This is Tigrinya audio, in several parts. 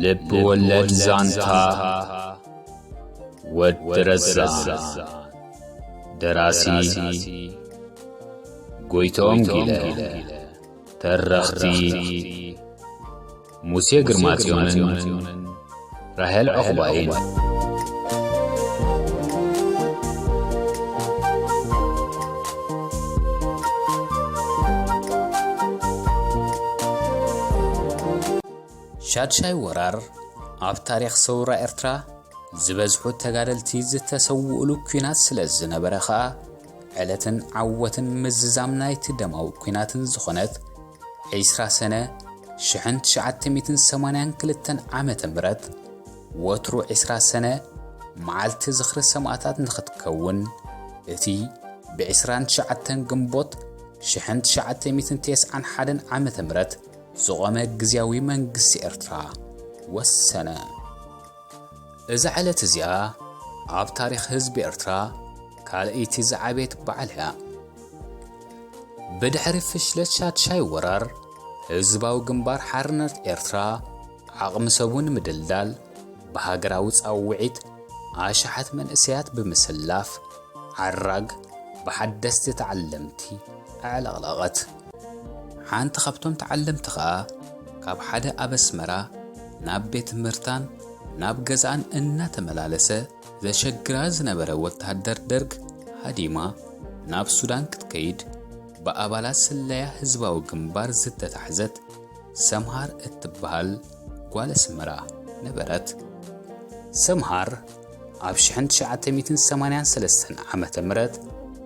ልብ ወለድ ዛንታ ወዲ ረዛ። ደራሲ ጎይቶም ጊለ። ተረኽቲ ሙሴ ግርማጽዮንን ራሄል ዑቕባይን። ሻድሻይ ወራር ኣብ ታሪኽ ሰውራ ኤርትራ ዝበዝሑ ተጋደልቲ ዝተሰውኡሉ ኲናት ስለ ዝነበረ ኸኣ፣ ዕለትን ዓወትን ምዝዛም ናይቲ ደማዊ ኲናትን ዝኾነት ዒስራ ሰነ ሽሕን ትሽዓተ ሚእትን ሰማንያን ክልተን ዓመተ ምህረት፣ ወትሩ ዒስራ ሰነ መዓልቲ ዝኽሪ ሰማእታት ንኽትከውን፣ እቲ ብዕስራን ትሽዓተን ግንቦት ሽሕን ትሽዓተ ሚእትን ተስዓን ሓደን ዓመተ ምህረት ዝቖመ ግዝያዊ መንግስቲ ኤርትራ ወሰነ። እዛ ዕለት እዚኣ ኣብ ታሪኽ ህዝቢ ኤርትራ ካልኣይቲ ዝዓበየት በዓል እያ። ብድሕሪ ፍሽለት ሻድሻይ ወራር፣ ህዝባዊ ግንባር ሓርነት ኤርትራ ዓቕሚ ሰቡ ንምድልዳል ብሃገራዊ ጻውዒት ኣሽሓት መንእሰያት ብምስላፍ፣ ዓራግ ብሓደስቲ ተዓለምቲ ኣዕለቕለቐት። ሓንቲ ካብቶም ተዓለምቲ ኸኣ፣ ካብ ሓደ ኣብ ኣስመራ ናብ ቤት ትምህርታን ናብ ገዛኣን እናተመላለሰ ዘሸግራ ዝነበረ ወተሃደር ደርግ ሃዲማ፣ ናብ ሱዳን ክትከይድ ብኣባላት ስለያ ህዝባዊ ግንባር ዝተታሕዘት ሰምሃር እትበሃል ጓል ኣስመራ ነበረት። ሰምሃር ኣብ ሽሕን ትሽዓተ ሚእትን ሰማንያን ሰለስተን ዓመተ ምህረት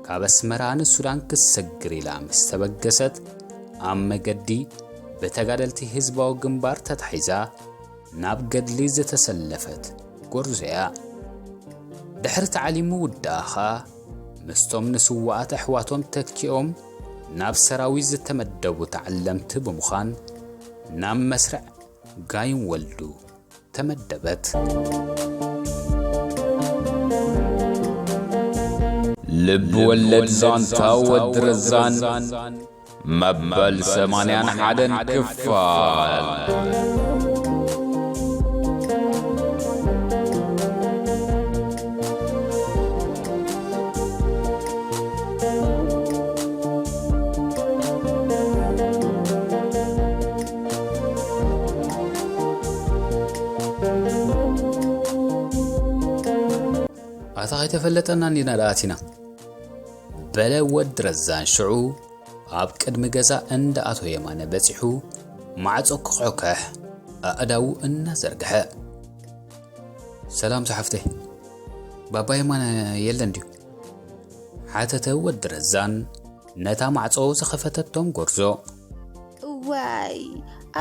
ካብ ኣስመራ ንሱዳን ክትሰግር ኢላ ምስ ተበገሰት፣ ኣብ መገዲ ብተጋደልቲ ህዝባዊ ግንባር ተታሒዛ ናብ ገድሊ ዝተሰለፈት ጎርዞ እያ። ድሕሪ ታዕሊም ምውዳኣ ኸኣ፣ ምስቶም ንስዉኣት ኣሕዋቶም ተኪኦም ናብ ሰራዊት ዝተመደቡ ተዓለምቲ ብምዃን፣ ናብ መስርዕ ጋይም ወልዱ ተመደበት። ልብ ወለድ ዛንታ ወዲ ረዛን መበል ሰማንያን ሓደን ክፋል። ኣታ ከይተፈለጠና እንዲና ደኣ ኣቲና፣ በለ ወዲ ረዛን ሽዑ ኣብ ቅድሚ ገዛ እንዳ ኣቶ የማነ በጺሑ ማዕጾ ክኾሕኮሕ ኣእዳዉ እናዘርግሐ። ሰላም ዝሓፍተይ፣ ባባ የማነ የለን ድዩ? ሓተተ ወዲ ረዛን ነታ ማዕጾ ዝኸፈተቶም ጎርዞ። እዋይ፣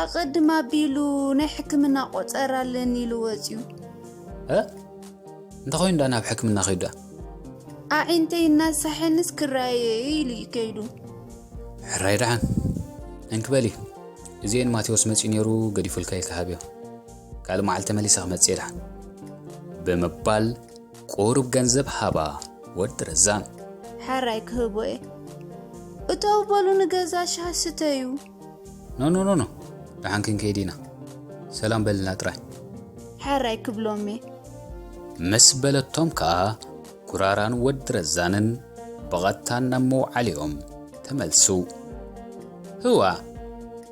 ኣቐድም ኣቢሉ ናይ ሕክምና ቆጸራ ኣለኒ ኢሉ ወጺኡ። እ? እንተኾይኑ ደኣ ናብ ሕክምና ከይዱ ደኣ። ኣዒንተይ እናሳሐንስ ክረኣየ ኢሉ እዩ ከይዱ። ሕራይ ደሓን። እንክበሊ፣ እዚኤን ማቴዎስ መጺኡ ነይሩ፣ ገዲፉልካ ኢልካ ሃብዮ። ካልእ መዓልቲ ተመሊሰ ክመጽእ እየ ደሓን። ብምባል ቁሩብ ገንዘብ ሃባ ወዲ ረዛን። ሕራይ ክህቦ እየ። እተው በሉ ንገዛ ሻሂ ስተዩ። ኖ፣ ኖ፣ ኖ፣ ኖ። ደሓን ክንከይድ ኢና። ሰላም በልና ጥራይ። ሕራይ ክብሎም እየ። ምስ በለቶም ከኣ ኩራራን ወዲ ረዛንን ብቐጥታ ናብ መውዓሊኦም ተመልሱ። ህዋ፣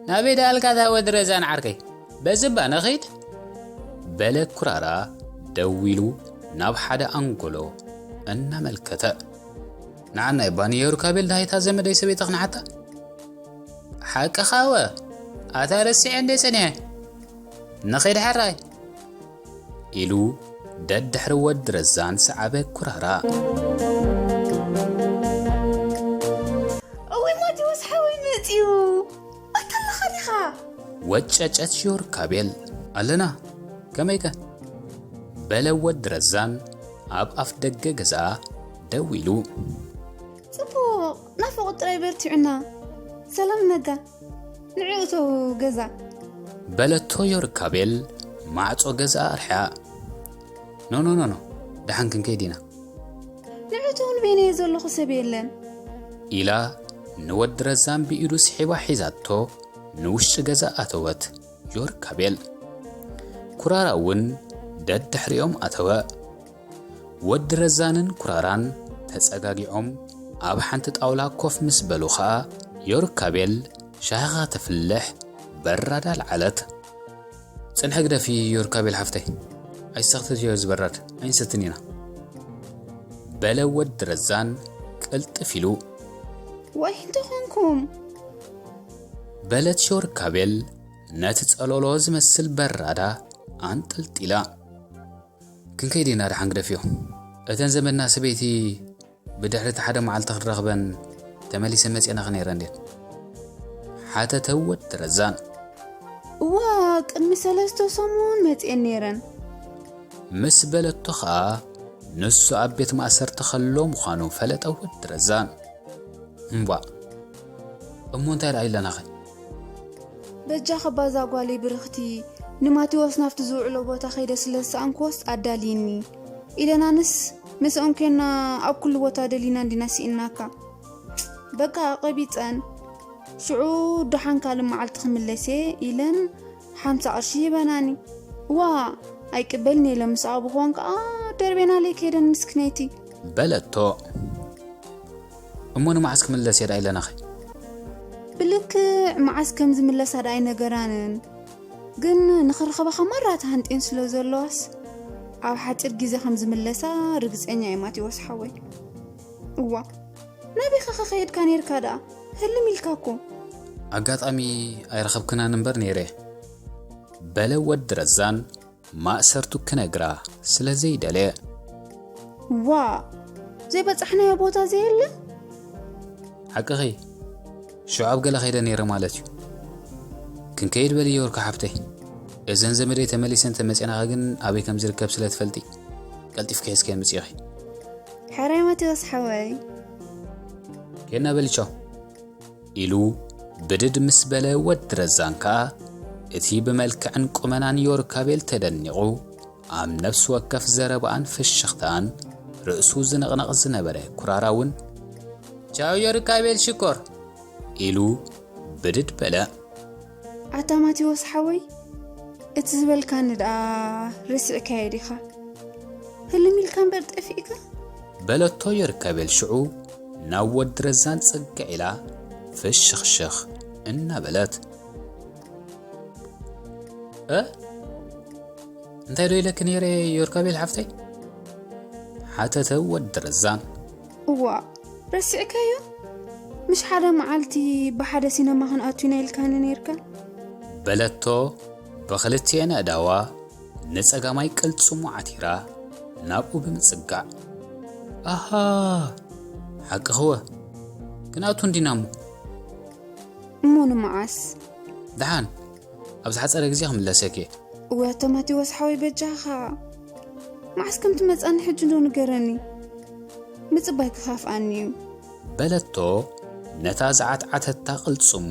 ናበይ ደኣልካ እታ ወዲ ረዛን ዓርከይ? በዚ እባ ንኺድ። በለ ኩራራ ደው ኢሉ ናብ ሓደ ኣንጎሎ እናመልከተ። ንዓናይ እባ ንዮርካቤል ደሃይታ ዘመደይ ሰበይቲ ኽንሓታ። ሓቅኻ እወ፣ ኣታ ረሲዐ እንደ ጸኒሐ። ንኺድ ሕራይ። ኢሉ ደድሕሪ ወዲ ረዛን ሰዓበ ኩራራ። እውይ ማቴዎስ ሓወይ መጺኡ። ኣታ ኣለኻ ዲኻ? ወጨጨት ዮርካቤል። ኣለና፣ ከመይከ? በለ ወዲ ረዛን ኣብ ኣፍ ደገ ገዛ ደው ኢሉ። ጽቡቕ፣ ናፍቖት ጥራይ በርቲዑና። ሰላም ነጋ፣ ንዕኡ እቶ ገዛ። በለቶ ዮርካቤል ማዕጾ ገዛ ኣርሕያ። ኖ፣ ኖ፣ ኖ፣ ኖ፣ ደሓን ክንከይድ ኢና። ንዕኡ እቶ እውን በይነየ ዘለኹ ሰብ የለን። ኢላ ንወዲ ረዛን ብኢዱ ስሒባ ሒዛቶ ንውሽጢ ገዛ ኣተወት። ዮርካቤል። ኩራራ እውን ደድሕሪኦም ኣተወ። ወዲ ረዛንን ኩራራን ተጸጋጊዖም ኣብ ሓንቲ ጣውላ ኮፍ ምስ በሉ ኸኣ፣ ዮርካቤል ሻሂ ከተፍልሕ በራዳ ኣልዓለት። "ጽንሒ ግደፊ ዮርካቤል ሓፍተይ፣ ኣይሰኽትትዮ እዚ በራድ፣ ኣይንሰትን ኢና" በለ ወዲ ረዛን ቅልጥፍ ኢሉ። "ዋይ እንተኾንኩም!" በለት ዮርካቤል ነቲ ጸሎሎ ዝመስል በራዳ ኣንጠልጢላ። "ክንከይድ ኢና፣ ደሓን ግደፍዮ። እተን ዘመድና ሰበይቲ ብድሕሪ እቲ ሓደ መዓልቲ ክንረኽበን ተመሊሰን መጺኤናኺ ነይረን ድየን?" ሓተተ ወዲ ረዛን። "እዋ፣ ቅድሚ ሰለስተ ሰሙን መጺኤን ነይረን" ምስ በለቶ ኸኣ፣ ንሱ ኣብ ቤት ማእሰርቲ ኸሎ ምዃኑ ፈለጠ ወዲ ረዛን። "እምቧእ፣ እሞ እንታይ ደኣ ኢለናኸ?" "በጃኺ ባዛ ጓለይ ብርኽቲ፣ ንማቴዎስ ናብቲ ዝውዕሎ ቦታ ከይደ ስለ ዝሰኣንክዎስ ኣዳልይኒ" ኢለናንስ፣ ምስኦም ኬንና ኣብ ኩሉ ቦታ ደሊና እንዲና ስኢንናካ። በቃ ቀቢጸን። ሽዑ ደሓን ካልእ መዓልቲ ክምለስ እየ ኢለን ሓምሳ ቅርሺ ሂበናኒ። ዋ፣ ኣይቅበልን ኢለ ምስ ኣቦኽወን ከኣ ደርቤናለይ ከይደን ምስክነይቲ" በለቶ። "እሞ ንመዓስ ክምለስ እየ ደኣ ኢለናኺ?" "ብልክዕ መዓስ ከም ዝምለሳ ደኣ ኣይነገራንን፣ ግን ንኽረኸባኻ ማራ ተሃንጥየን ስለ ዘለዋስ፣ ኣብ ሓጺር ግዜ ከም ዝምለሳ ርግጸኛ እየ ማቴዎስ ሓወይ።" "እዋ፣ ናበይ ኸ ከይድካ ነይርካ ደኣ? ህልም ኢልካ እኮ።" "ኣጋጣሚ ኣይረኸብክናን እምበር ነይረ" በለ ወዲ ረዛን ማእሰርቱ ክነግራ ስለ ዘይደለየ። "ዋ፣ ዘይበጻሕናዮ ቦታ ዘየለ?" "ሓቅኺ፣ ሽዑ ኣብ ገለ ከይደ ነይረ ማለት እዩ። ክንከይድ በሊ ዮርካ ሓብተይ። እዘን ዘመደይ ተመሊሰን ተመጺናኺ ግን ኣበይ ከም ዝርከብ ስለ ትፈልጢ፣ ቀልጢፍኪ ሒዝኪ ምጺኺ።" "ሕራይ ማቴዎስ ሓወይ።" "ኬድና በሊ ቻው" ኢሉ ብድድ ምስ በለ፣ ወዲ ረዛን ከኣ እቲ ብመልክዕን ቁመናን ዮርካቤል ተደኒቑ፣ ኣብ ነፍሲ ወከፍ ዘረባኣን ፍሽኽታኣን ርእሱ ዝነቕነቕ ዝነበረ ኩራራ እውን፣ "ቻው ዮርካቤል ሽኮር" ኢሉ ብድድ በለ። "ኣታ ማቴዎስ ሓወይ፣ እቲ ዝበልካኒ ደኣ ረሲዕካዮ ዲኻ? ህልም ኢልካ እምበር ጠፊእካ?" በለቶ ዮርካቤል ሽዑ ናብ ወዲ ረዛን ጽግዕ ኢላ ፍሽኽሽኽ እናበለት። "እ? እንታይ ዶ ኢለኪ ነይረ ዮርካቤል ሓፍተይ?" ሓተተ ወዲ ረዛን። "እዋ፣ ረሲዕካዮ? ምሽ ሓደ መዓልቲ ብሓደ ሲነማ ክንኣቱ ኢና ኢልካኒ ነይርካ?" በለቶ ብኽልቲኤን ኣእዳዋ ንጸጋማይ ቅልጽሙ ዓቲራ ናብኡ ብምጽጋዕ። "ኣሃ፣ ሓቅኽወ፣ ክንኣቱ እንዲና እሞ?" "እሞ ንመዓስ?" "ደሓን፣ ኣብ ዝሓጸረ ግዜ ክምለሰኪ እየ።" "እወ፣ ኣቶ ማቴዎስ ሓወይ፣ በጃኻ፣ መዓስ ከም ትመጻኒ ሕጂ ዶ ንገረኒ? ምጽባይ ክኻፍኣኒ እዩ።" በለቶ ነታ ዝዓትዓተታ ቅልጽሙ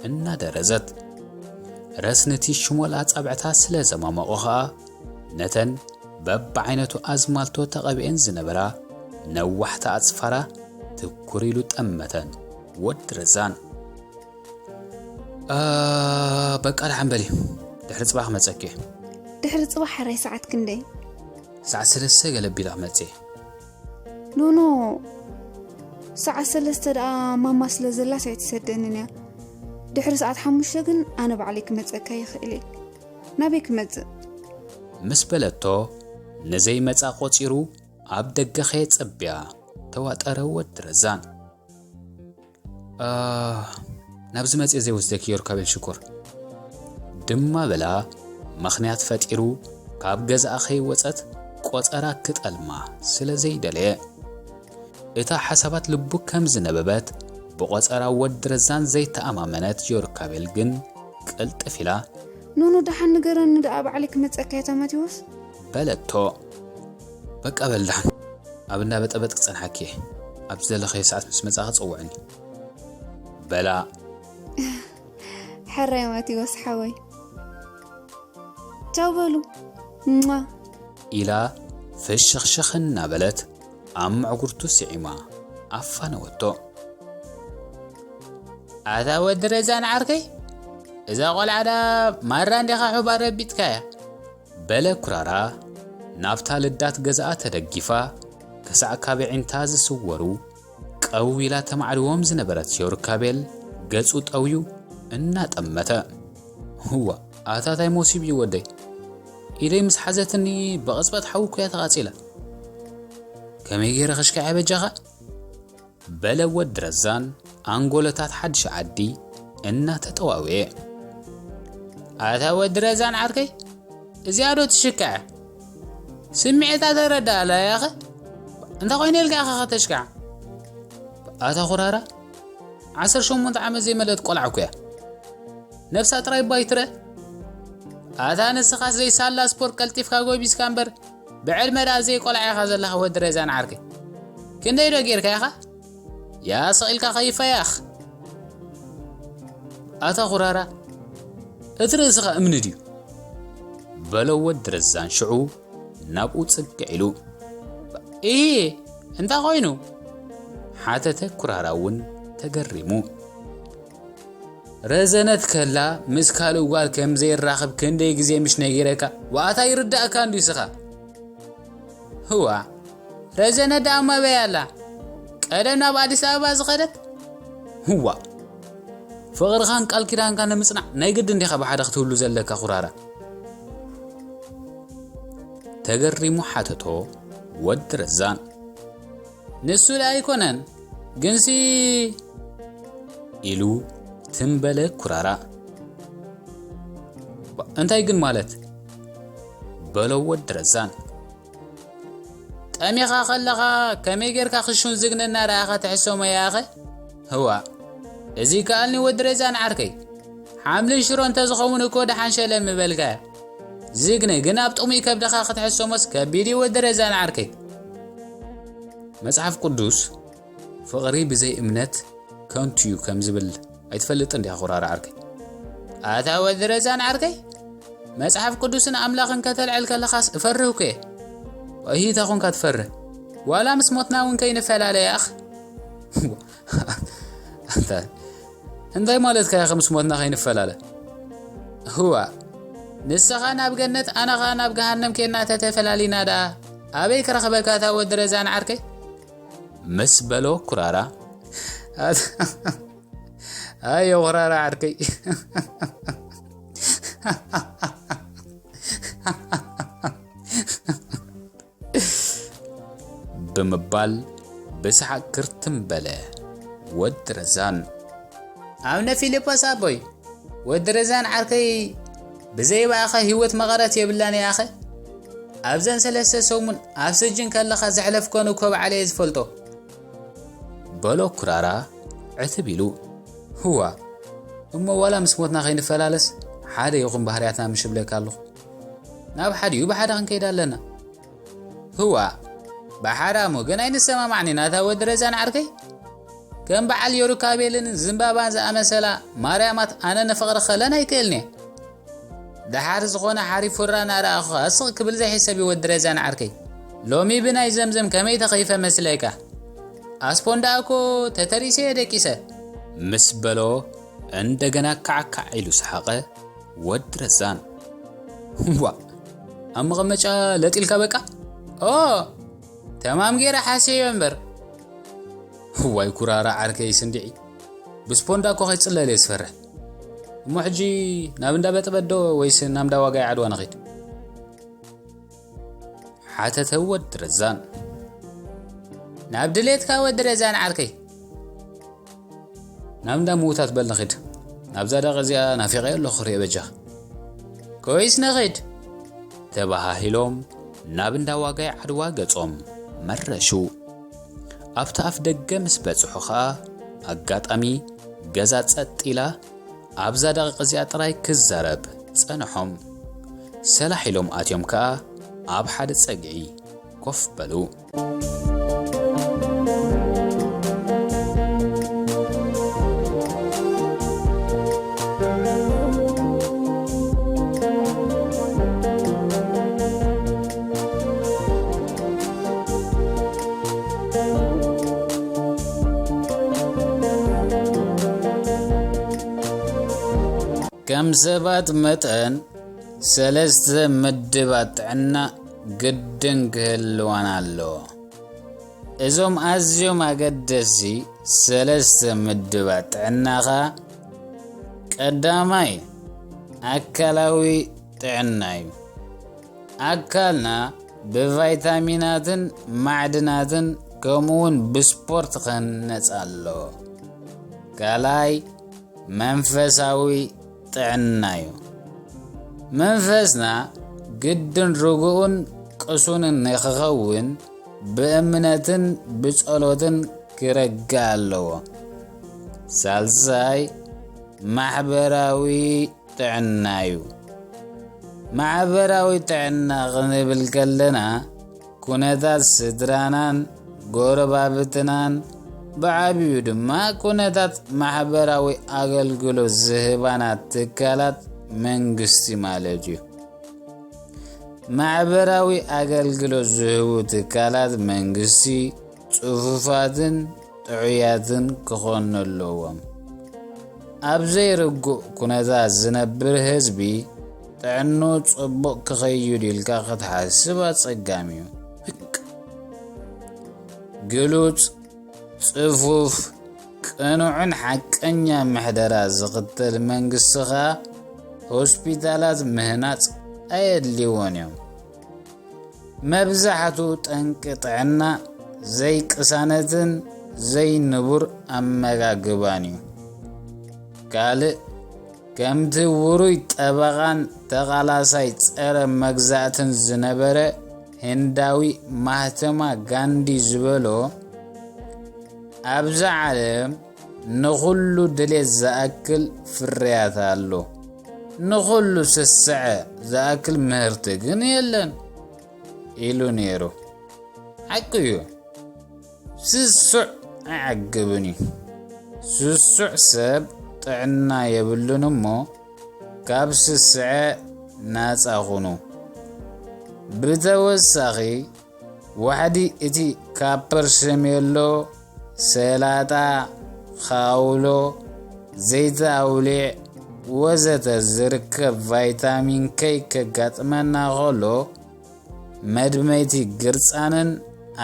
እናደረዘት። ረስንቲ ሽሞል ኣጻብዕታ ስለ ዘማመቖ ኸኣ፣ ነተን በብዓይነቱ ኣዝማልቶ ተቐቢኤን ዝነበራ ነዋሕቲ ኣጽፋራ ትኩር ኢሉ ጠመተን። ወዲ ረዛን፣ "ኣ፣ በቃ ደሓን በሊ፣ ድሕሪ ጽባሕ ክመጸኪ እየ።" "ድሕሪ ጽባሕ ሕራይ ሰዓት ክንደይ?" "ሰዓት ሰለስተ ገለ ኣቢለ ክመጽእ እየ።" "ኖኖ፣ ሰዓት ሰለስተ ደኣ ማማ ስለ ዘላስ ኣይትሰደንን እያ። ድሕሪ ሰዓት ሓሙሽተ ግን ኣነ ባዕለይ ክመጸካ ይኽእል እየ። ናበይ ክመጽእ?" ምስ በለቶ፣ ንዘይመጻ ቆጺሩ ኣብ ደገ ከየጸብያ ተዋጠረ ወዲ ረዛን። "ኣ፣ ናብዚ መጽየ ዘይወስደኪ ዮርካቤል ሽኮር" ድማ በላ ምኽንያት ፈጢሩ ካብ ገዛኣ ከይወጸት ቆጸራ ክጠልማ ስለ ዘይደለየ። እታ ሓሳባት ልቡ ከም ዝነበበት ብቆጸራ ወዲ ረዛን ዘይተኣማመነት ዮርካቤል ግን ቅልጥፍ ኢላ፣ "ኖኖ፣ ደሓን ንገረኒ ደኣ፣ ባዕለይ ክመጸካ እየ፣ ኣታ ማቴዎስ?" በለቶ። "በቃ በል ደሓን፣ ኣብ እንዳ በጠበጥ ክጸንሓኪ እየ። ኣብ ዝደለኸዮ ሰዓት ምስ መጻኺ ጸውዕኒ" በላ። "ሕራይ ማቴዎስ ሓወይ፣ ቻው በሉ፣ ሟ!" ኢላ ፍሽኽሽኽ እናበለት ኣብ ምዕጉርቱ ስዒማ ኣፋነወቶ። "ኣታ ወዲ ረዛን ዓርከይ፣ እዛ ቆልዓ ደኣ ማራ እንዲኻ ሑባ ረቢጥካያ?" በለ ኩራራ ናብታ ልዳት ገዛኣ ተደጊፋ ክሳዕ ካብ ኣዒንታ ዝስወሩ ቀው ኢላ ተማዕድዎም ዝነበረት ዮርካቤል ገጹ ጠውዩ እናጠመተ፣ "እዋ፣ ኣታ ታይ ሞሲብ እዩ ወደይ? ኢደይ ምስ ሓዘትኒ ብቕጽበት ሓዊ እኮ እያ ተቓጺላ። ከመይ ገይረ ክሽከዐ በጃኻ?" በለ ወዲ ረዛን ኣንጎለታት ሓድሽ ዓዲ እናተጠዋወየ። "ኣታ ወዲ ረዛን ዓርከይ፣ እዚኣ ዶ ትሽክዐ? ስምዒታ ተረዳእላ ያኸ? እንታይ ኮይነ ኢልካ ኢኻ ከተሽክዓ? ኣታ ኩራራ፣ ዓሰርተ ሸሞንተ ዓመት ዘይመለእት ቆልዓ እኮ እያ። ነብሳ ጥራይ ባይ ትረ። ኣታ ንስኻስ ዘይሳላ ስፖርት ቀልጢፍካ ጎቢዝካ እምበር፣ ብዕድመ ደኣ ዘይቆልዓ ኢኻ ዘለኻ ወዲ ረዛን ዓርከይ። ክንደይ ዶ ጌርካ ኢኻ? ያ ስቕ ኢልካ ከይፈያኽ። ኣታ ኩራራ፣ እቲ ርእስኻ እምኒ ድዩ?" በሎ ወዲ ረዛን ሽዑ ናብኡ ጽግዕ ኢሉ። "ኢሂ፣ እንታይ ኮይኑ?" ሓተተ ኩራራ እውን ተገሪሙ። "ረዘነት ከላ ምስ ካልእ ጓል ከም ዘይራኸብ ክንደይ ግዜ ምሽ ነጊረካ? ዋኣታ ይርዳእካ እንድዩ ስኻ?" "ህዋ፣ ረዘነት ደኣ መበይ ኣላ? ቀደም ናብ ኣዲስ ኣበባ ዝኸደት?" "ህዋ፣ ፍቕርኻን ቃል ኪዳንካ ንምጽናዕ ናይ ግድን ዲኻ ብሓደ ክትህሉ ዘለካ ኩራራ?" ተገሪሙ ሓተቶ ወዲ ረዛን። "ንሱ ደኣ ኣይኮነን፣ ግንሲ" ኢሉ ትም በለ ኩራራ። "እንታይ ግን ማለት?" በሎ ወዲ ረዛን። "ጠሚኻ ከለኻ ከመይ ጌርካ ክሹን ዝግነ እናረኣኻ ትሕሰሞ ያኸ? ህዋ፣ እዚ ከኣልኒ ወዲ ረዛን ዓርከይ። ሓምልን ሽሮ እንተዝኸውን እኮ ደሓን ሸለም ምበልካ። ዝግነ ግን ኣብ ጥሙይ ከብድኻ ክትሕሰሞስ ከቢድ እዩ ወዲ ረዛን ዓርከይ። መጽሓፍ ቅዱስ ፍቕሪ ብዘይ እምነት ከንቱ እዩ ከም ዝብል ኣይትፈልጥን ዲኻ ኩራራ ዓርከይ?" "ኣታ ወዲ ረዛን ዓርከይ፣ መጽሓፍ ቅዱስን ኣምላኽን ከተልዕል ከለኻስ እፈርህ እኮ እየ። ወይሂ ተኹንካ ትፈርህ። ዋላ ምስ ሞትና እውን ከይንፈላለ ያኽ?" "ኣታ እንታይ ማለትካ ኢኻ ምስ ሞትና ከይንፈላለ?" "ህዋ፣ ንስኻ ናብ ገነት ኣነ ኸኣ ናብ ገሃነም ኬድና ተተፈላሊና ደኣ ኣበይ ክረኽበካ እታ ወዲ ረዛን ዓርከይ?" ምስ በሎ ኩራራ። ኣዮ ኩራራ ዓርከይ። ብምባል ብሰሓቕ ክርትም በለ ወዲ ረዛን። ኣምነ ፊልጶስ ኣቦይ፣ ወዲ ረዛን ዓርከይ ብዘይ ብኣኻ ህይወት መቐረት የብላን እያ ኣኸ። ኣብዘን ሰለስተ ሰሙን ኣብ ስጅን ከለኻ ዘሕለፍኮን እኮ ባዕለ እየ ዝፈልጦ። በሎ ኩራራ ዕትብ ኢሉ። ህዋ፣ እሞ ዋላ ምስ ሞትና ከይንፈላለስ ሓደ ይኹን ባህርያትና ምሽ እብለካ ኣለኹ። ናብ ሓዲኡ ብሓደ ክንከይድ ኣለና። ህዋ፣ ብሓራሙ ግን ኣይንሰማማዕን ኢና፣ እታ ወዲ ረዛን ዓርከይ። ከም በዓል ዮሩካቤልን ዝምባባን ዝኣመሰላ ማርያማት ኣነ ንፍቕሪ ክኽእለን ኣይክእልን እየ። ደሓር ዝኾነ ሓሪፍ ሁራ እናረኣኹ ስቕ ክብል ዘይሕሰብ እዩ ወዲ ረዛን ዓርከይ። ሎሚ ብናይ ዘምዘም ከመይ ተኸይፈ መስለካ? ኣስፖን ደኣ እኮ ተተሪሰ እየ ደቂሰ። ምስ በሎ እንደገና ካዕካዕ ኢሉ ሰሓቐ። ወዲ ረዛን። ዋ፣ ኣብ መቐመጫ ለጢልካ በቃ? ኦ፣ ተማም ገይረ ሓስዮ እምበር። ዋይ ኩራራ ዓርከይ ስንድዒ፣ ብስፖንዳ እኮ ከይጽለል እየ ዝፈርሕ። እሞ ሕጂ ናብ እንዳ በጥበጥ ዶ ወይስ ናብ እንዳ ዋጋይ ዓድዋ ንኺድ? ሓተተ ወዲ ረዛን። ናብ ድሌትካ ወዲ ረዛን ዓርከይ። ናብ እንዳ ምዉታት በል ንኺድ። ናብዛ ደቂ እዚኣ ናፊቐዮ ኣለኹ ክሪኦ በጃኻ። ኮይስ ንኺድ። ተባሃሂሎም ናብ እንዳ ዋጋይ ዓድዋ ገጾም መረሹ። ኣብቲ ኣፍ ደገ ምስ በጽሑ ኸኣ ኣጋጣሚ ገዛ ጸጥ ኢላ ኣብዛ ደቂቕ እዚኣ ጥራይ ክዛረብ ጸንሖም። ሰላሕ ኢሎም ኣትዮም ከኣ ኣብ ሓደ ጸግዒ ኮፍ በሉ። ከም ሰባት መጠን ሰለስተ ምድባት ጥዕና ግድን ክህልዋን ኣለዎ። እዞም ኣዝዮም ኣገደስቲ ሰለስተ ምድባት ጥዕና ኸኣ፣ ቀዳማይ ኣካላዊ ጥዕና እዩ። ኣካልና ብቫይታሚናትን ማዕድናትን ከምኡውን ብስፖርት ክህነጽ ኣለዎ። ካልኣይ መንፈሳዊ ጥዕና እዩ። መንፈስና ግድን ርጉእን ቅሱንን ንክኸውን ብእምነትን ብጸሎትን ክረግእ ኣለዎ። ሳልሳይ ማሕበራዊ ጥዕና እዩ። ማሕበራዊ ጥዕና ክንብል ከለና፣ ኩነታት ስድራናን ጎረባብትናን፣ ብዓቢኡ ድማ ኩነታት ማሕበራዊ ኣገልግሎት ዝህባና ትካላት መንግስቲ ማለት እዩ። ማሕበራዊ ኣገልግሎት ዝህቡ ትካላት መንግስቲ ጽፉፋትን ጥዑያትን ክኾኑ ኣለዎም። ኣብ ዘይርጉእ ኩነታት ዝነብር ህዝቢ ጥዕንኡ ጽቡቕ ክኸይድ ኢልካ ክትሓስብ ኣጸጋሚ እዩ። ግሉጽ፣ ጽፉፍ፣ ቅኑዕን ሓቀኛ ምሕደራ ዝኽተል መንግስቲ ኸኣ ሆስፒታላት ምህናጽ ኣየድልይዎን እዮም። መብዛሕትኡ ጠንቂ ጥዕና ዘይቅሳነትን ዘይንቡር ኣመጋግባን እዩ። ካልእ፣ ከምቲ ውሩይ ጠበቓን ተቓላሳይ ጸረ መግዛእትን ዝነበረ ህንዳዊ ማህተማ ጋንዲ ዝበሎ፣ ኣብዛ ዓለም ንኹሉ ድሌት ዝኣክል ፍርያት ኣሎ፣ ንኹሉ ስስዐ ዝኣክል ምህርቲ ግን የለን ኢሉ ነይሩ። ሓቂ እዩ። ስሱዕ ኣይዓግብን እዩ። ስሱዕ ሰብ ጥዕና የብሉን እሞ፣ ካብ ስስዐ ናጻ ኩኑ። ብተወሳኺ፣ ዋሕዲ እቲ ካብ ፐርሰሜሎ፣ ሰላጣ፣ ካውሎ፣ ዘይቲ ኣውሊዕ ወዘተ ዝርከብ ቫይታሚን ኬ ከጋጥመና ከሎ፣ መድመይቲ ግርጻንን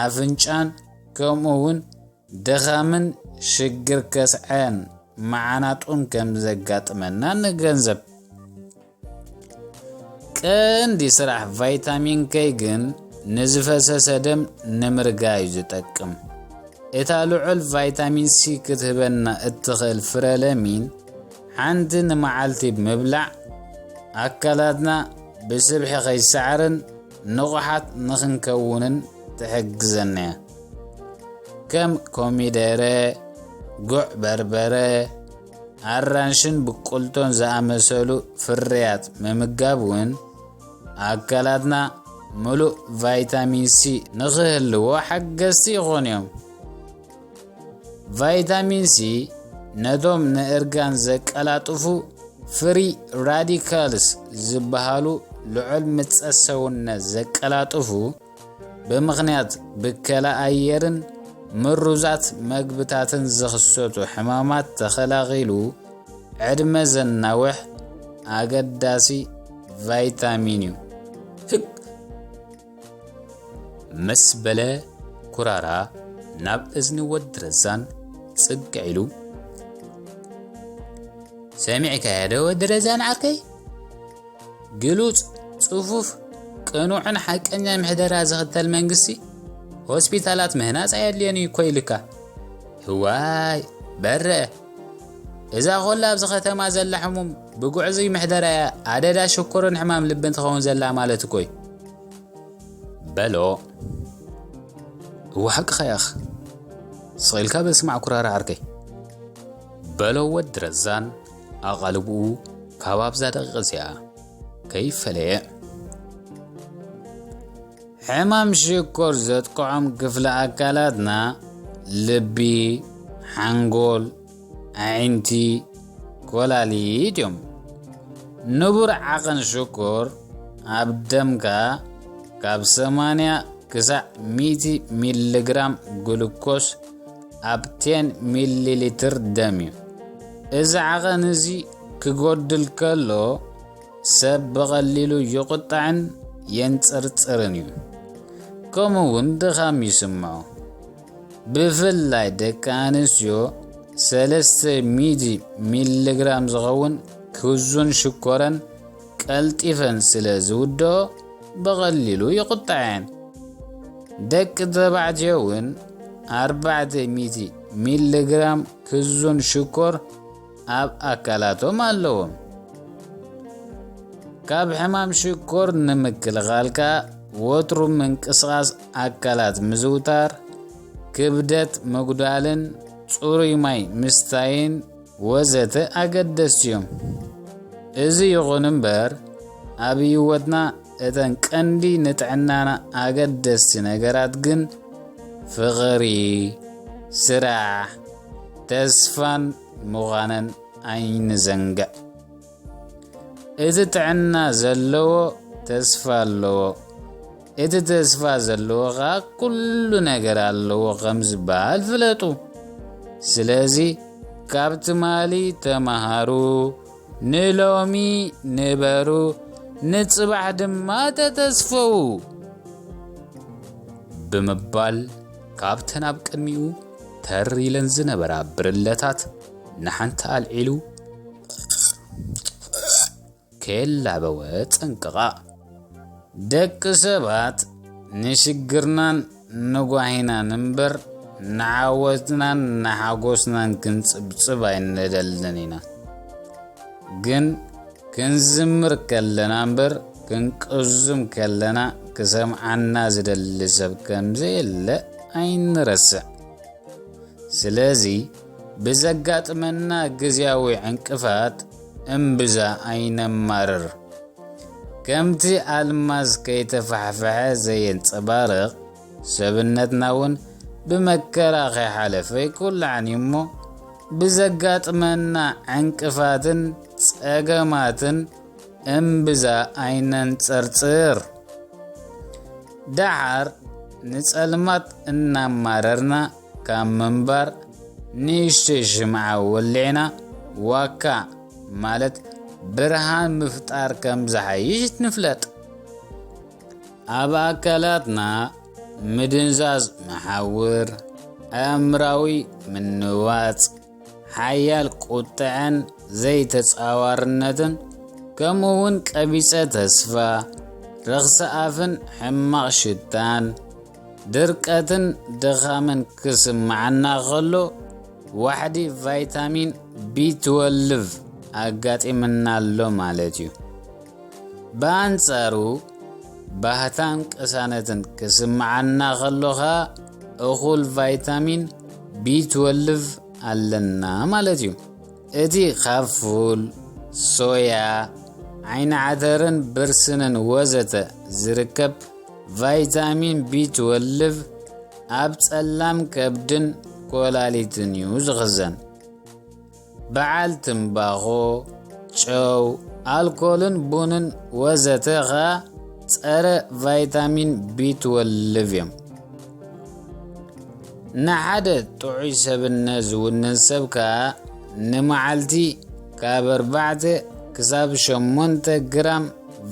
ኣፍንጫን፣ ከምኡ እውን ድኻምን ሽግር ከስዐን መዓናጡን ከም ዘጋጥመና ንገንዘብ። ቀንዲ ስራሕ ቫይታሚን ኬ ግን ንዝፈሰሰ ደም ንምርጋይ እዩ ዝጠቅም። እታ ልዑል ቫይታሚን ሲ ክትህበና እትኽእል ፍረ ለሚን ሓንቲ ንመዓልቲ ምብላዕ፣ ኣካላትና ብስብሒ ከይሰዓርን ንቑሓት ንኽንከውንን ትሕግዘና እያ። ከም ኮሚደረ፣ ጉዕ በርበረ፣ ኣራንሽን ብቁልቶን ዝኣመሰሉ ፍርያት ምምጋብ እውን ኣካላትና ምሉእ ቫይታሚን ሲ ንኽህልዎ ሓገዝቲ ይኾኑ እዮም። ቫይታሚን ሲ ነቶም ንእርጋን ዘቀላጥፉ ፍሪ ራዲካልስ ዝበሃሉ ልዑል ምጸት ሰውነት ዘቀላጥፉ፣ ብምኽንያት ብከላ ኣየርን ምሩዛት መግብታትን ዝኽሰቱ ሕማማት ተኸላኺሉ ዕድመ ዘናውሕ ኣገዳሲ ቫይታሚን እዩ። ህግ! ምስ በለ ኩራራ ናብ እዝኒ ወዲ ረዛን ጽግዕ ኢሉ፣ "ሰሚዕካዮ ዶ ወዲ ረዛን ዓርከይ? ግሉጽ፣ ጽፉፍ፣ ቅኑዕን ሓቀኛ ምሕደራ ዝኽተል መንግስቲ ሆስፒታላት ምህናጽ ኣየድልዮን እዩ እኮ ኢልካ። ህዋይ፣ በርአ። እዛ ኾላ ኣብዚ ከተማ ዘላ ሕሙም ብጉዕዙይ ምሕደራ እያ ኣደዳ ሽኮርን ሕማም ልብን ትኸውን ዘላ ማለት እኮ እዩ" በሎ። "እወ ሓቅኻ ኢኻ። ስቕ ኢልካ በል ስማዕ ኩራራ ዓርከይ" በሎ ወዲ ረዛን ኣቓልብኡ ካብ ኣብዛ ደቂቕ እዚኣ ከይፈለየ። ሕማም ሽኮር ዘጥቅዖም ክፍለ ኣካላትና ልቢ፣ ሓንጎል፣ ኣዒንቲ፣ ኮላሊት እዮም። ንቡር ዓቐን ሽኮር ኣብ ደምካ ካብ ሰማንያ ክሳዕ ሚእቲ ሚሊግራም ግሉኮስ ኣብ ቴን ሚሊ ሊትር ደም እዩ። እዚ ዓቐን እዚ ክጎድል ከሎ፣ ሰብ ብቐሊሉ ይቑጣዕን የንጽርጽርን እዩ። ከምኡ እውን ድኻም ይስምዖ። ብፍላይ ደቂ ኣንስትዮ ሰለስተ ሚእቲ ሚሊግራም ዝኸውን ክዙን ሽኮረን ቀልጢፈን ስለ ዝውድኦ ብቐሊሉ ይቑጣዐን። ደቂ ተባዕትዮ እውን ኣርባዕተ ሚእቲ ሚሊግራም ክዙን ሽኮር ኣብ ኣካላቶም ኣለዎም። ካብ ሕማም ሽኮር ንምክልኻል ከኣ ወትሩ ምንቅስቓስ ኣካላት ምዝውታር፣ ክብደት ምጉዳልን ጽሩይ ማይ ምስታይን ወዘተ ኣገደስቲ እዮም። እዚ ይኹን እምበር ኣብ ህይወትና እተን ቀንዲ ንጥዕናና ኣገደስቲ ነገራት ግን ፍቕሪ፣ ስራሕ፣ ተስፋን ምዃነን ኣይንዘንግዕ። እቲ ጥዕና ዘለዎ ተስፋ ኣለዎ፣ እቲ ተስፋ ዘለዎ ኸኣ ኩሉ ነገር ኣለዎ ከም ዝበሃል ፍለጡ። ስለዚ ካብ ትማሊ ተመሃሩ፣ ንሎሚ ንበሩ፣ ንጽባሕ ድማ ተተስፈዉ ብምባል ካብተን ኣብ ቅድሚኡ ተር ኢለን ዝነበራ ብርለታት ንሓንቲ ኣልዒሉ ከየላበወ ጸንቀቓ። ደቂ ሰባት ንሽግርናን ንጓሂናን እምበር ንዓወትናን ንሓጎስናን ክንጽብጽብ ኣይንደልን ኢና። ግን ክንዝምር ከለና እምበር ክንቅዝም ከለና ክሰምዓና ዝደሊ ሰብ ከም ዘየለ ኣይንረስዕ። ስለዚ ብዘጋጥመና ግዝያዊ ዕንቅፋት እምብዛ ኣይነማርር። ከምቲ ኣልማዝ ከይተፋሕፈሐ ዘየንጸባርቕ፣ ሰብነትና እውን ብመከራ ከይሓለፈ ኣይኩላዕን እዩ እሞ፣ ብዘጋጥመና ዕንቅፋትን ጸገማትን እምብዛ ኣይነንጸርጽር። ደሓር ንጸልማት እናማረርና ካብ ምንባር፣ ንእሽተይ ሽምዓ ወሊዕና ዋካ፣ ማለት ብርሃን ምፍጣር ከም ዝሓይሽ ንፍለጥ። ኣብ ኣካላትና ምድንዛዝ መሓውር፣ ኣእምራዊ ምንዋጽ፣ ሓያል ቁጥዐን ዘይተጻዋርነትን፣ ከምኡ እውን ቀቢጸ ተስፋ፣ ረኽሲ ኣፍን ሕማቕ ሽታን፣ ድርቀትን ድኻምን ክስምዓና ከሎ፣ ዋሕዲ ቫይታሚን ቢ ትወልቭ ኣጋጢምና ኣሎ ማለት እዩ። ብኣንጻሩ፣ ባህታን ቅሳነትን ክስምዓና ከሎ ኸኣ፣ እኹል ቫይታሚን ቢ ትወልቭ ኣለና ማለት እዩ። እቲ ካብ ፉል፣ ሶያ፣ ዓይኒ ዓተርን ብርስንን ወዘተ ዝርከብ ቫይታሚን ቢ ትወልቭ ኣብ ጸላም ከብድን ኮላሊትን እዩ ዝኽዘን። በዓል ትምባኾ፣ ጨው፣ ኣልኮልን ቡንን ወዘተ ኸኣ ጸረ ቫይታሚን ቢ ትወልቭ እዮም። ንሓደ ጥዑይ ሰብነት ዝውንን ሰብ ከኣ ንመዓልቲ ካብ ኣርባዕተ ክሳብ ሸሞንተ ግራም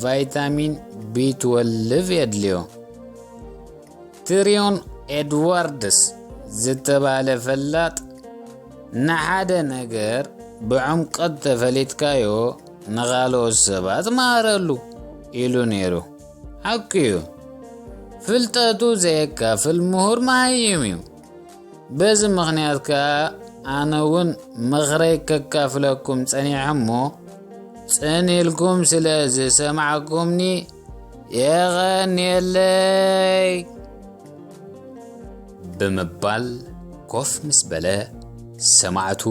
ቫይታሚን ቢ ትወልቭ የድልዮ። ትሪዮን ኤድዋርድስ ዝተባህለ ፈላጥ፣ ንሓደ ነገር ብዕምቆት ተፈሊጥካዮ ንኻልኦት ሰባት መሃረሉ ኢሉ ነይሩ። ሓቂ እዩ፣ ፍልጠቱ ዘየካፍል ምሁር መሃይም እዩ። በዚ ምኽንያት ከኣ ኣነ እውን ምኽረይ ከካፍለኩም ጸኒሐ እሞ፣ ጽን ኢልኩም ስለ ዝሰማዕኩምኒ የቐንየለይ ብምባል ኮፍ ምስ በለ፣ ሰማዕቱ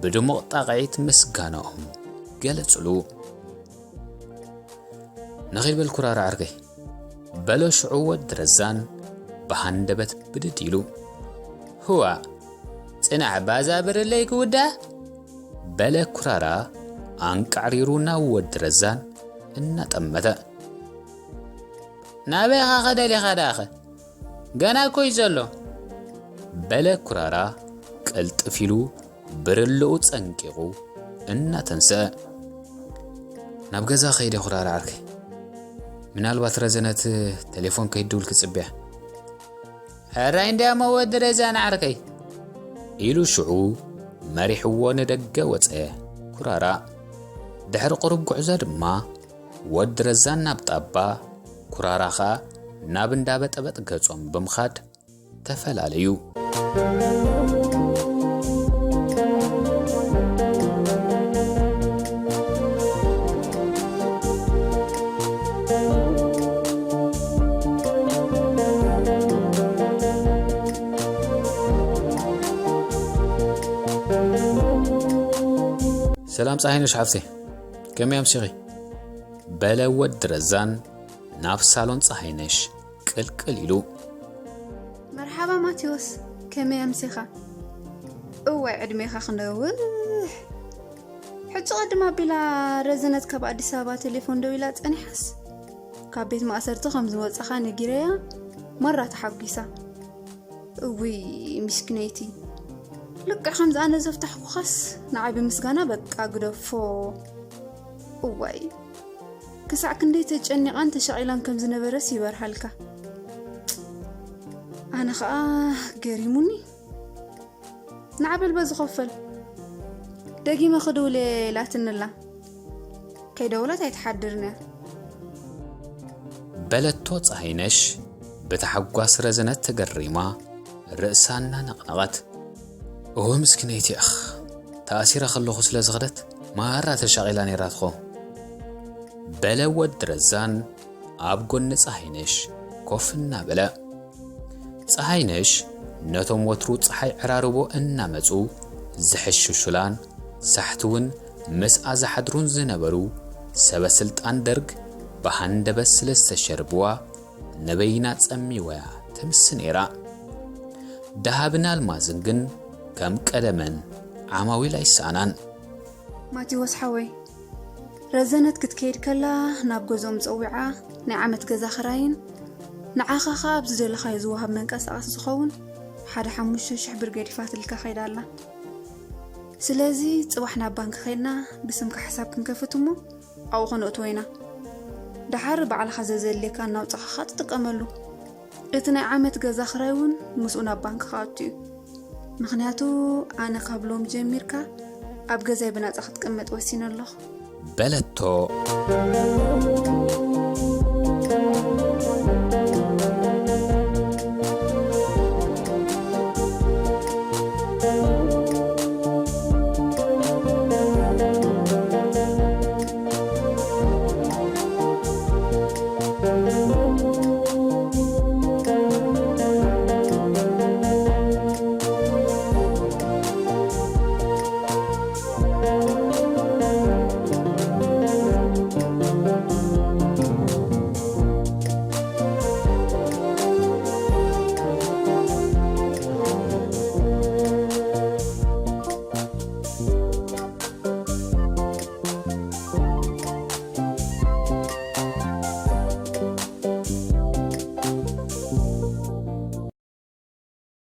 ብድሙቕ ጣቕዒት ምስጋናኦም ገለጹሉ። ንኺድ በል ኩራራ ዓርከይ፣ በሎ ሽዑ ወዲ ረዛን ብሃንደበት ብድድ ኢሉ። ህዋ፣ ጽናሕ ባዛ ብርለይ ክውዳ? በለ ኩራራ ኣንቃዕሪሩ ናብ ወዲ ረዛን እናጠመተ። ናበይ ኢኻ ከደሊኻ ደኣኸ? ገና እኮ እዩ ዘሎ። በለ ኩራራ ቅልጥፍ ኢሉ ብርልኡ ጸንቂቑ እናተንሰአ። ናብ ገዛ ከይደ ኩራራ ዓርከይ። ምናልባት ረዘነት ቴሌፎን ከይትድውል ክጽብያ። ሕራይ እንድያሞ ወዲ ረዛን ዓርከይ። ኢሉ ሽዑ መሪሕዎ ንደገ ወጸ። ኩራራ ድሕሪ ቁሩብ ጉዕዞ ድማ ወዲ ረዛን ናብ ጣባ፣ ኩራራ ኸኣ ናብ እንዳ በጠበጥ ገጾም ብምኻድ ተፈላለዩ። ሰላም ጸሃይነሽ ሓፍተይ፣ ከመይ ኣምሲኺ? በለ ወዲ ረዛን ናብ ሳሎን ጸሃይነሽ ቅልቅል ኢሉ። መርሓባ ማቴዎስ፣ ከመይ ኣምሲኻ? እዋይ ዕድሜኻ ክነውሕ። ሕጂ ቅድም ኣቢላ ረዘነት ካብ ኣዲስ ኣበባ ቴሌፎን ደዊላ ጸኒሓስ፣ ካብ ቤት ማእሰርቲ ከም ዝወጻኻ ነጊረያ፣ ማራ ተሓጒሳ። እውይ ምስኪነይቲ፣ ልክዕ ከምዚ ኣነ ዘፍታሕኩኻስ ንዓይ ብምስጋና በቃ ግደፎ። እዋይ ክሳዕ ክንደይ ተጨኒቓን ተሻቒላን ከም ዝነበረስ ይበርሃልካ። ኣነ ኸኣ ገሪሙኒ። ንዓበል በዝኸፈል ደጊመ ክድውል እየ ኢላትንላ። ከይደወለት ኣይትሓድርን እያ። በለቶ ጸሃይነሽ ብታሕጓስ ረዘነት ተገሪማ ርእሳ እናነቕነቐት። እወ ምስኪነይቲ ኣኽ፣ ተኣሲራ ከለኹ ስለ ዝኸደት ማራ ተሻቒላ ነይራ ትኾ። በለ ወዲ ረዛን ኣብ ጎኒ ጸሃይነሽ ኮፍ እናበለ። ጸሃይነሽ ነቶም ወትሩ ጸሓይ ዕራርቦ እናመጹ ዝሕሽሹላን ሳሕቲ እውን ምስኣ ዝሓድሩን ዝነበሩ ሰበ ስልጣን ደርግ ብሃንደበት ስለ ዝተሸርብዋ ነበይና ጸሚዋያ ተምሲ ነይራ። ደሃብን ኣልማዝን ግን ከም ቀደመን ዓማዊል ኣይሰኣናን። ማቴዎስ ሓወይ፣ ረዘነት ክትከይድ ከላ ናብ ገዝኦም ጸዊዓ ናይ ዓመት ገዛ ክራይን ንዓኻ ኸኣ ኣብ ዝደለኻዮ ዝወሃብ መንቀሳቐሲ ዝኸውን ሓደ ሓሙሽተ ሽሕ ብር ገዲፋትልካ ከይዳ ኣላ። ስለዚ ጽባሕ ናብ ባንክ ከይድና ብስምካ ሕሳብ ክንከፍት እሞ ኣብኡ ከነእትዎ ኢና። ደሓር ባዕልኻ ዘዘድልየካ እናውጻእኻ ኸኣ ትጥቀመሉ። እቲ ናይ ዓመት ገዛ ክራይ እውን ምስኡ ናብ ባንክ ክኣቱ እዩ። ምኽንያቱ ኣነ ካብ ሎም ጀሚርካ ኣብ ገዛይ ብናጻ ክትቅመጥ ወሲነ ኣለኹ። በለቶ።